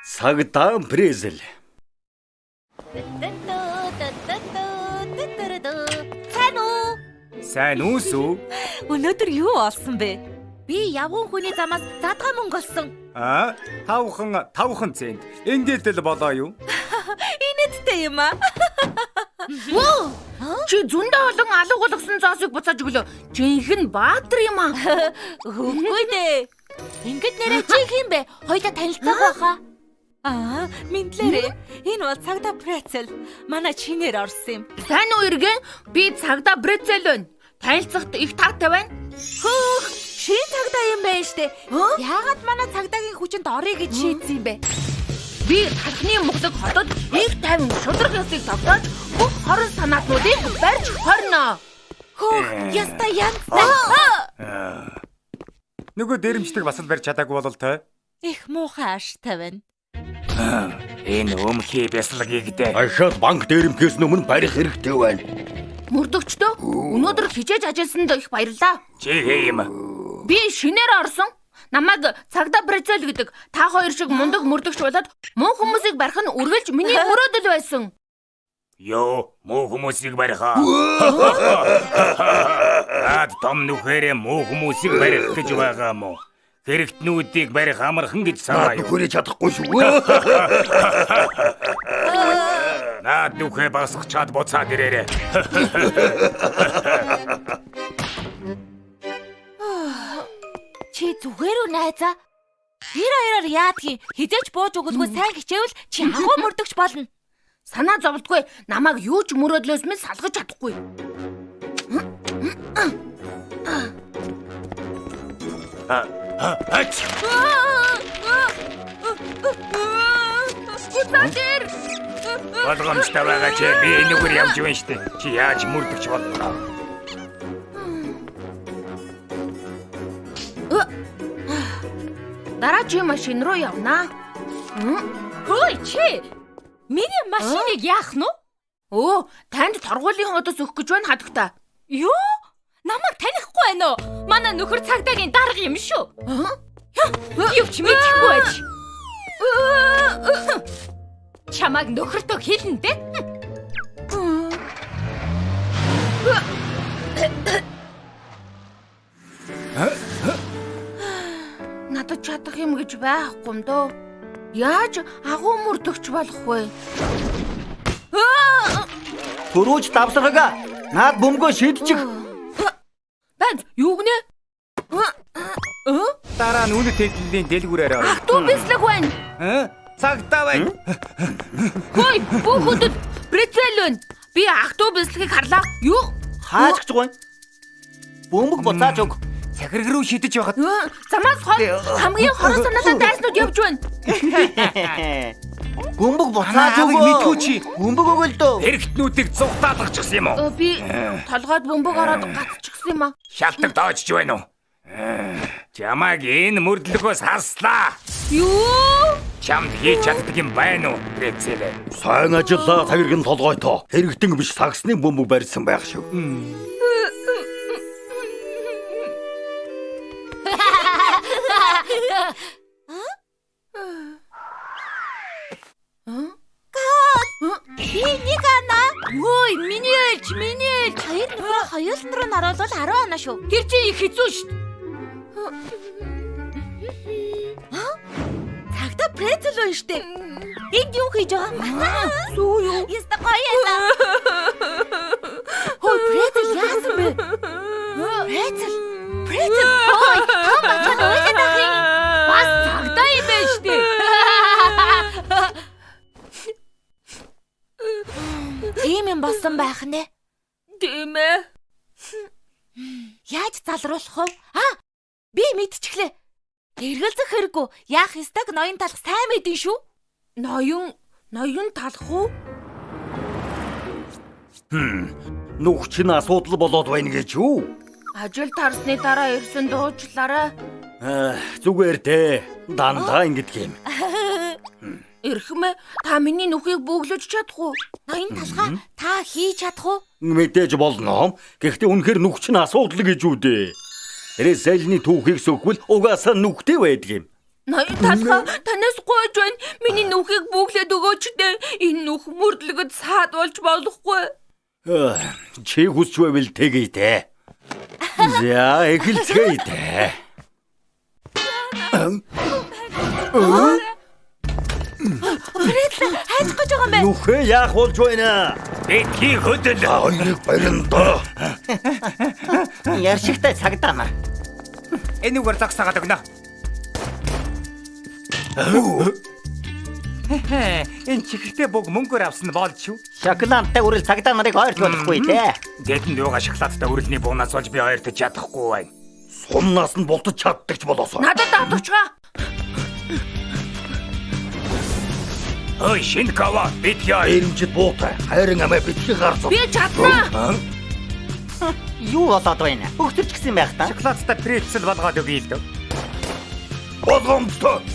Цагдаа Презел. Сайн уу? Сайн уу сүү? Өнөөдөр юу олсон бэ? Би явган хүний замаас задгаа мөнгө олсон. Аа, 5 цент. Ингээд л болоо юу? Инээдтэй юм аа. Вөө! Чи зөндөө олон алга болгосон зоосыг буцааж өглөө. Жинхэнэ баатар юм аа. Үгүй дээ. Ингээд нэрээ чи хин бэ? Хоёлаа танилцах байхаа. Аа, мэдлээрээ. Энэ бол цагдаа Прецел. Манай чинээр орсон юм. Сайн уу иргэн? Би цагдаа Прецел байна. Танилцахад их таатай байна. Хөөх, шин цагдаа юм байна штэ. Яагаад манай цагдаагийн хүчинд орё гэж шийдсэн юм бэ? Би тархины мухлаг хотод их тайван шудраг ёсыг тогтоож бүх хорон санаатнуудыг барьж хорно. Хөөх, яста янзтай. Нөгөө дэрэмжлэг бас л барьж чадаагүй болол той. Их муухай аштай байна. Энэ өмхий бясалгыг дээ. Ахаад банк дээрэмхээс өмнө барих хэрэгтэй байна. Мөрдөгчдөө өнөөдөр хичээж ажилласанд их баярлалаа. Чи хээ юм? Би шинээр орсон. Намайг цагдаа Прецел гэдэг. Та хоёр шиг мундаг мөрдөгч болоод муу хүмүүсийг барих нь үргэлж миний мөрөөдөл байсан. Йоо, муу хүмүүсийг барих аа. Наад том нүхээрээ муу хүмүүсийг барих гэж байгаа мó. Хэрэгтнүүдийг барих амархан гэж санаа Наад юу? нүхээрээ чадахгүй шүү. Наад нүхээ басгачаад буцаад ирээрээ. Чи зүгээр үү найзаа? Тэр хоёроор яадгийн хизээч бууж өгөлгүй сайн хичээвэл чи агуу мөрдөгч болно. Санаа зовлтгүй намайг юу ч мөрөөдлөөс минь салгаж чадахгүй. Ач! Буцаад ир. Болгоомжтой байгаа чи би энэгээр явж байна штэ. Чи яаж мөрдөгч боллоо? Дараа чи машин руу явнаа. Хөөе чи. Миний машиныг яах нь вэ? Өө, танд торгуулийн хуудас өгөх гэж байна хадагта. Юу? Намайг танихгүй байна уу? Манай нөхөр цагдаагийн дарга юм шүү. Юу ч мэдэхгүй байж. Чамайг нөхөртөө хэлнэ дээ. Надад чадах юм гэж байхгүй юм дөө. Яаж агуу мөрдөгч болох вэ? Төрүүж давсархага. Наад бөмбөгөө шидчих. Банд, юу гинэ? Дараа нь үнэт хэдлэлийн дэлгүүрээр орё. Ах дүү бислэг байна. Аа? Цагдаа байна. Хөөе, бүх хүндэд Прецел байна. Би ах дүү бислэгийг харлаа. Юу? Хаач гэж байна. Бөмбөг буцааж өг. Захираг руу шидэж байхад Замаас хол хамгийн хорон санаатай дайснууд явж байна. Бөмбөг буцааж Аавыг өгөө. мэдгүй чи. Бөмбөг өгөө л дөө. хэрэгтнүүдийг зугтаалгачихсан юм уу? Би толгойд бөмбөг ороод гацчихсан юм аа. Шалтаг доожж байна уу? Чамайг энэ мөрдлөгөөс хаслаа. Юу? Чамд хийж чаддаг юм байна уу, Прецел? Сайн ажиллаа цагиргэн толгойтоо. Хэрэгтэн биш сагсны бөмбөг барьсан байх шиг. Би нэг ана. Ой, миний ээлж, миний ээлж. Хоёр нөхрөө хоёулын руу наруулвал 10 ана шүү. Тэр чинь их хэцүү шүү. Цагдаа Прецел байна штэ. Энд юу хийж байгаа? Сүү юу? Яста гоё яла. Хөөе, Прецел яасан бэ? Прецел. Прецел. Ой, том бачаад уйлаад байх юм. Бас цагдаа юм байна штэ. Тийм юм болсон байх нэ. Тийм ээ. Яаж залруулах вэ? Аа, би мэдчихлээ. Эргэлзэх хэрэггүй. Яах ёстойг ноён талах сайн мэдэн шүү. Ноён талах уу? Нүх чинь асуудал болоод байна гэж юу? Ажил тарсны дараа ирсэн дуучлаарай. Аа, зүгээр дээ. Дандаа ингэдэг юм. Эрхмээ та миний нүхийг бөглөж чадах уу? Ноён талхаа та хийж чадах уу? Мэдээж болно. Гэхдээ үнэхээр нүх чинь асуудал гэж үү дээ. Ресэлний түүхийг сөхвөл угаасаа нүхтэй байдаг юм. Ноён талхаа танаас гуйж байна. Миний нүхийг бүүглээд өгөөч дээ. Энэ нүх мөрдлөгөд саад болж болохгүй. Чи хүсч байвал тэгье дээ. За, эхэлцгээе дээ. Прецел хайж гэж байгаа юм бэ? Нүхээ яах болж байна? Битгий хөдөл. Хоёрыг барина доо. Яршигтай цагдаа нар. Энүүгээр зогсоогаад өгнө. Энэ чихэртэй бүг мөнгөөр авсан болж шүү. Шоколадтай үрэл цагдаа нарыг ойрч болохгүй те. Дэдэнд юугаа шоколадтай үрэлний буунаас болж би ойртож чадахгүй байна. Сумнаас нь бултаж чаддаг ч болоосоо. Надад даатгачгаа. Ой, Шинкава, битгий ой. Ирэмжид буутай. Хайрын амиа битгий гарцуу. Би чаднаа. Юу болоод байна? Өгтөрч гисэн байх та. Шоколадтай прецел болгоод өгье л дөө. Болгоомжтой.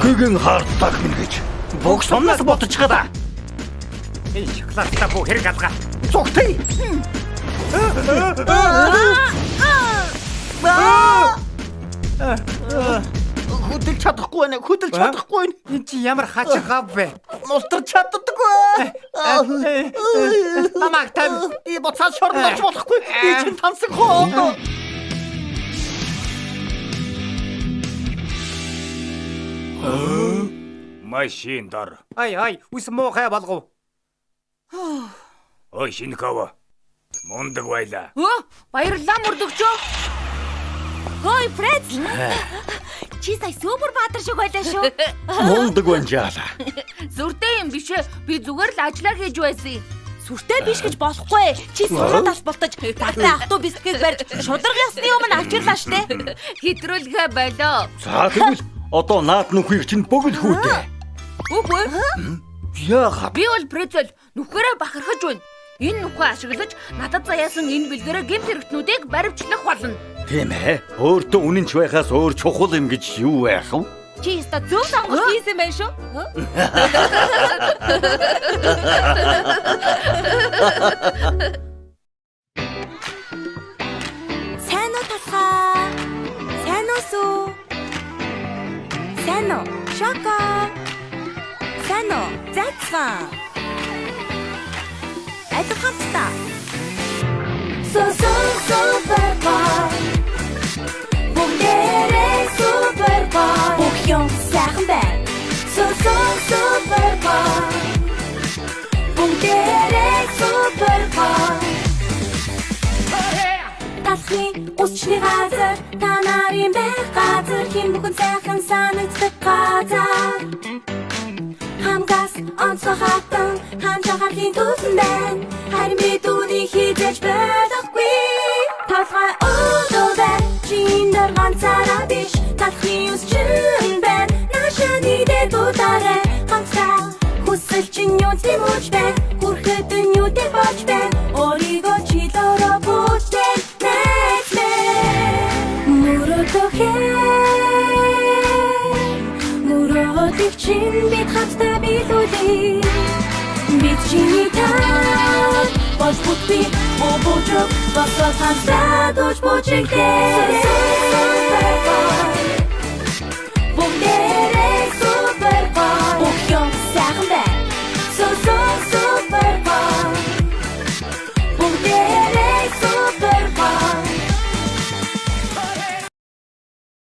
Гэгэн хартах минь гэж. Бүх сумнаас бултаж чадаа. Энэ шоколадтай буу хэрэг алгаа. Зүгтээ. Хөдөлж чадахгүй байна. Хөдөлж чадахгүй байна. Энэ чи ямар хачин гав вэ? Мултарч чаддаггүй. Намайг тавь. Би буцаад шорнолж болохгүй. Би чинь тансаг хоо. Машин дор. Ай ай, үс муухай болгов. Ой, Шинкава. Мундаг байлаа. Өө, баярлалаа мөрдөгчөө. Хөөе, Прецел. Чи сая супер баатар шиг байлаа шүү. Мундаг байна жаала. Зүртэй юм биш ээ. Би зүгээр л ажиллаа хийж байсан. Сүртэй биш гэж болохгүй. Чи сураад ас болтож цагдаа ах トゥ бисгийг барьж шударга ёсны өмнө авчирлаа штэ. Хэтрүүлгээ болоо. За тэгвэл одоо наад нүхийг чинь бөглөх үү дээ. Үгүй. Яагаад? Би бол Прецел нүхээрээ бахархаж байна. Энэ нүхээ ашиглаж надад заяасан энэ бэлгээрээ гэмт хэрэгтнүүдийг баривчлах болно. Тийм ээ. Өөртөө үнэнч байхаас өөр чухал юм гэж юу байх вэ? Чи ёстой зөв сонголт хийсэн байх шүү. Сайн уу талхаа? Сайн уу сүү? Сайн уу? Шоко. Сайн уу? Зайцхан. Аль хамтдаа. Супер супер Бүгдээрээ супер гоо. Бүх юм сайхан байна. Супер супер гоо. Бүгдээрээ супер гоо. Талхын усчны газар, та нарын байх газар, хэн бүхэн сайхан санагддаг газар. Хамгас онцгой хатан хаан чахарлын төвлөн байна. Харин би түүнийг хизээж болохгүй. Талхай өөдөө байна. Чиндэр ганцаараа биш. Талхын ус чин байна. Наашаа нийлээ дуудаарай. Хамтдаа хүсэл чинь юу тэмүүлж байна. Хүрхэд нь юу тэг болж байна. Өөрийгөө чилөөрөө бүтээн найз мэн. Мөрөөдөхөө мөрөөдөх чинь бид хамтдаа биелүүлье. Бид чиний тал болж бүтбий бобожог босоод хамтдаа дууж божигдээ.